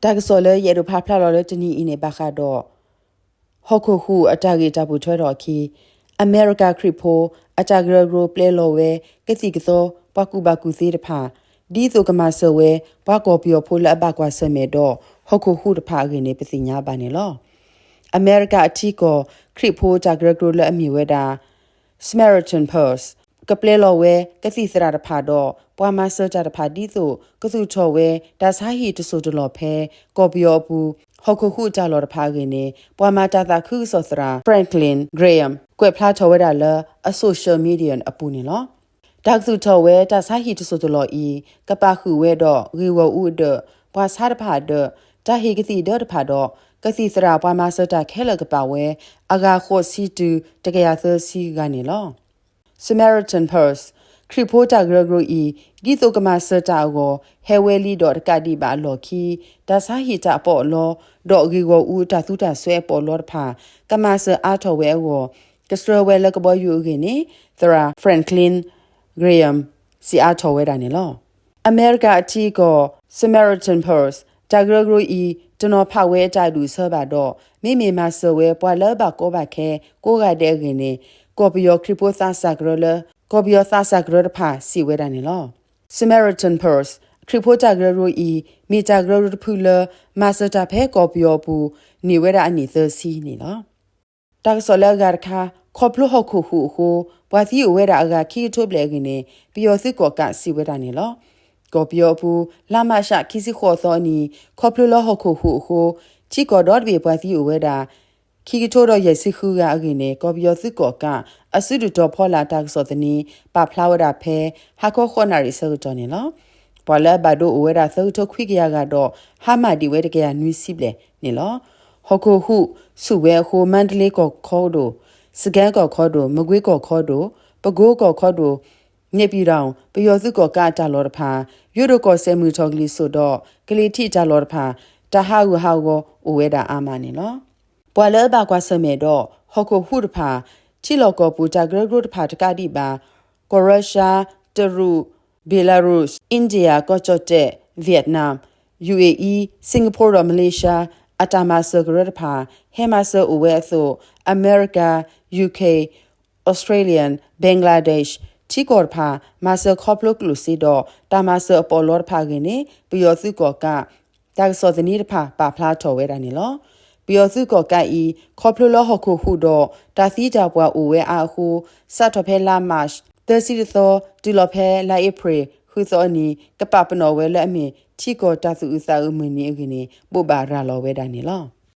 တၢ်ကစီၣ်လၢယအဲၣ်ဒိးဖးဖျါလီၤလၢတနံၤအံၤန့ၣ် ဘၣ်ဃးဒီး ဟီၣ်ခိၣ်ဟူးအတၢ်ဂ့ၢ်တၢ်ပိာ်ထွဲထီၣ်အခံ, အမဲရကၤခရံာ်ဖိ အတၢ်ကရၢကရိပျဲလီၤဝဲ ကသံၣ်ကသီ ပှၤကူၣ်ဘၣ်ကူၣ်သ့တဖၣ် ဒ်သိးကမၤစၢၤဝဲ ပှၤကီၢ်ပယီၤဖိလၢအဘၣ်ကွၢ်ဆၢၣ်မဲာ်ဒီး ဟီၣ်ခိၣ်ဟူးတဖၣ်အဂ့ၢ်န့ၣ် ပသ့ၣ်ညါဘၣ်န့ၣ်လီၤ. အမဲရကၤအထံကီၢ် ခရံာ်ဖိတၢ်ကရၢကရိလၢအမ့ၢ်ဝဲဒၣ် Samaritan Purse ကပျဲလီၤဝဲ ကသံၣ်သရၣ်တဖၣ်ဒီး ပှၤမၤစၢၤတၢ်တဖၣ်ဒ်သိး ကသူၣ်ထီၣ်ဝဲ တၢ်ဆါဟံၣ်တစိၢ်တလီၢ်ဖဲ ကီၢ်ပယီၤအပူၤ ဟီၣ်ခိၣ်ဟူးအတၢ်လီၢ်တဖၣ်အဂ့ၢ်န့ၣ် ပှၤမၤတၢ်သးခုကစီၣ်သရၣ် Franklin Graham ကွဲးဖျါထီၣ်ဝဲဒၣ်လၢ အ social media အပူၤန့ၣ်လီၤ. တၢ်ကသူၣ်ထီၣ်ဝဲ တၢ်ဆါဟံၣ်တစိၢ်တလီၢ်အံၤ ကပာ်ဃုာ်ဝဲဒီး ဂ့ၢ်ဂီၢ်အူအဒၢး, ပှၤဆါတဖၣ်အဒၢး, တၢ်ဟ့ၣ်ကသံၣ်ဒၢတဖၣ်ဒီး ကသံၣ်သရၣ်ပှၤမၤစၢၤတၢ်ခဲလၢာ်ကပာ်ဝဲ အဂၤဃိးဆံတုၤ တကယၤသၢဆံဂၤန့ၣ်လီၤ. Samaritan Purse ခရံာ်ဖိတၢ်ကရၢကရိအံၤ ဒ်သိးကမၤစၢၤတၢ်အဂီၢ် ဟဲဝဲလံဒီးတကးဒံးဘၣ်အလီၢ်ခံ တၢ်ဆါဟံၣ်တၢ်အပီးအလီ ဒီးဂ့ၢ်ဂီၢ်အူတၢ်သူတၢ်စွဲအပီးအလီတဖၣ် ကမၤစၢၤအါထီၣ်ဝဲအဂီၢ် ကဆှၢဝဲလၢကဘီယူၤအဂ့ၢ်န့ၣ် သရၣ် Franklin Graham စံးအါထီၣ်ဝဲဒၣ်န့ၣ်လီၤ. အမဲရကၤအထံအကီၢ် Samaritan Purse တၢ်ကရၢကရိအံၤ တနီၤဖးဝဲအတၢ်အဒူၣ်အဆၢဘၣ်ဒီး မ့မ့ၢ်မၤစၢၤဝဲပှၤလၢအဘၣ်ကီဘၣ်ခဲ ကိးဂၤဒဲးအဂ့ၢ်န့ၣ် ကီၢ်ပယီၤခရံာ်ဖိသးစၢ်ကရၢလၢ ကီၢ်ပယီၤသးစၢ်ကရၢတဖၣ်စံးဝဲဒၣ်န့ၣ်လီၤ. Samaritan Purse ခရံာ်ဖိတၢ်ကရၢကရိအံၤ မ့ၢ်တၢ်ကရၢကရိတဖုလၢ မၤစၢၤတၢ်ဖဲကီၢ်ပယီၤအပူၤ န့ၢ်ဝဲဒၣ်အနံၣ်သၢဆံန့ၣ်လီၤ. တၢ်ကစီၣ်လၢအဂၤတခါ, ခီဖျိဟီၣ်ခိၣ်ဟူးအဃိ ပှၤသံအိၣ်ဝဲဒၣ်အဂၤခံကထိဘျဲၣ်အဂ့ၢ်န့ၣ် ပယီၤသုးကီၣ်ကးစံးဝဲဒၣ်န့ၣ်လီၤ. ကီၢ်ပယီၤအပူၤ လါမးရှးခံဆံဃိးသီအနံၤ ခီဖျိလၢဟီၣ်ခိၣ်ဟူးအဃိ ထံကီၢ်ဒီတဘ့ၣ်ပှၤသံအိၣ်ဝဲဒၣ် ခံကထိဒီးယဲၢ်ဆံဃုဂၤအဂ့ၢ်န့ၣ် ကီၢ်ပယီၤသုးကီၣ်ကး အစုဒုၣ်တီၤဖီလာ်တၢ်ကစီၣ်သန့ ပာ်ဖျါဝဲဒၣ်ဖဲ ဟါခီဃိးနၣ်ရံၣ်ဆၢကတီၢ်န့ၣ်လီၤ. ပှၤလၢအဘၣ်ဒိအိၣ်ဝဲဒၣ်သၢကထိခွံကယၤဂၤဒီး ဟါမၢ်ဒံးဝဲတကယၤနွံဆံဘျဲၣ်န့ၣ်လီၤ. ဟီၣ်ခိၣ်ဟူးဆူၣ်ဝဲအဃိ မါတလ့ကီၢ်ခီဒိၣ်, စကဲကီၢ်ခီဒိၣ်, မကွ့ကီၢ်ခီဒိၣ်, ပကိကီၢ်ခီဒိၣ်, န့ၣ်ပၠံၣ်တီၣ်, ပယီၤသုးကီၣ်ကးအတၢ်လီၢ်တဖၣ်, ယိၣ်ဒိၣ်ကီၢ်စဲၣ်မုၢ်ထီၣ်ကလံၤစိးဒီး ကလံၤထံးတၢ်လီၢ်တဖၣ် တၢ်ဟးဂူာ်ဟးဂီၤအိၣ်ဝဲဒၣ်အါမးန့ၣ်လီၤ. ပှၤလၢအဘၣ်ကွၢ်ဆၢၣ်မဲာ်ဒီး ဟီၣ်ခိၣ်ဟူးတဖၣ် ထံလီၢ်ကီၢ်ပူၤတၢ်ကရၢကရိတဖၣ်တကးဒံးဘၣ် ကီၢ်ရၢရှါ, တရူး, ဘ့လၤရူး, အ့ၣ်ဒံယါ, ကီၢ်ကၠီၣ်တဲၣ်, ဝံၣ်ယၣ်နၣ်, ယူႇအ့ၣ်အံၣ်, စ့ၣ်ကဖိဒီးမလ့ၡါ အတၢ်မၤစၢၤကရၢတဖၣ် ဟဲမၤစၢၤအိၣ်ဝဲအသိး အမဲရကၤ, ယူၣ်ခ့ၣ်, အီစထြ့လယါ, ဘင်္ဂလားဒေ့ရှ် ထံကီၢ်တဖၣ် မၤစၢၤခီဖျိကျိၣ်စ့ဒီး တၢ်မၤစၢၤအပီးအလီတဖၣ်အဂ့ၢ်န့ၣ် ပယီၤသုးကီၣ်ကး တၢ်ကစီၣ်သန့တဖၣ် ပာ်ဖျါထီၣ်ဝဲဒၣ်န့ၣ်လီၤ. ပယီၤသုးကီၣ်ကးအံၤ ခီဖျိလၢဟီၣ်ခိၣ်ဟူးဒီး တၢ်သံတၢ်ပှၢ်အိၣ်ဝဲအါအဃိ စးထီၣ်ဖဲလါမးရှး သၢဆံတသီ တုၤလီၤဖဲလါအ့ဖြ့ၣ် ဃုသီအနံၤ ကပာ်ပနီၣ်ဝဲလၢအမ့ၢ် ထံကီၢ်တၢ်သူၣ်အုးသးအုးအမုၢ်နံၤအဂ့ၢ်န့ၣ် ဘိးဘၣ်ရၤလီၤဝဲဒၣ်န့ၣ်လီၤ.